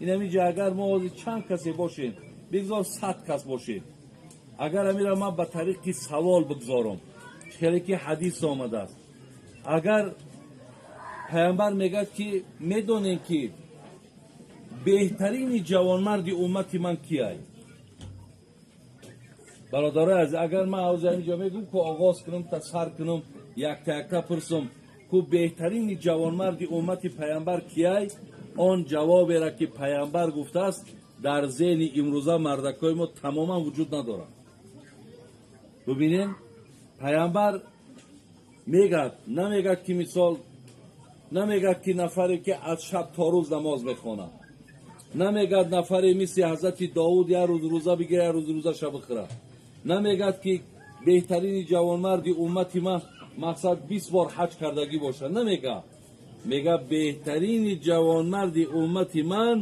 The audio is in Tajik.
Инамиҷа агар мо ҳозир чанд касе бошем, бигзор 100 кас бошем, агар амира ман ба тариқи савол бигзорам, хеле ки ҳадис омадааст, агар паямбар мегӯяд, ки медонем, ки беҳтарини ҷавонмарди уммати ман кияй? Бародарои азиз, агар ман ҳозир ҳаминҷо мегӯм, ку оғоз кунам, та сар кунам, якта якта пурсам, ку беҳтарини ҷавонмарди уммати паямбар кияй, он ҷавоберо, ки паямбар гуфтааст, дар зеҳни имрӯза мардакҳои мо тамоман вуҷуд надорад. Бубинем, паямбар мегӯяд, намегӯяд, ки мисол, намегӯяд, ки нафаре, ки аз шаб то рӯз намоз мехонад, намегӯяд нафаре мисли ҳазрати Довуд як рӯз рӯза бигирад, як рӯз рӯзаша бихӯрад, намегӯяд, ки беҳтарини ҷавонмарди уммати ман, мақсад, 20 бор ҳаҷ кардагӣ бошад. Намегӯяд, мегӯяд: беҳтарини ҷавонмарди уммати ман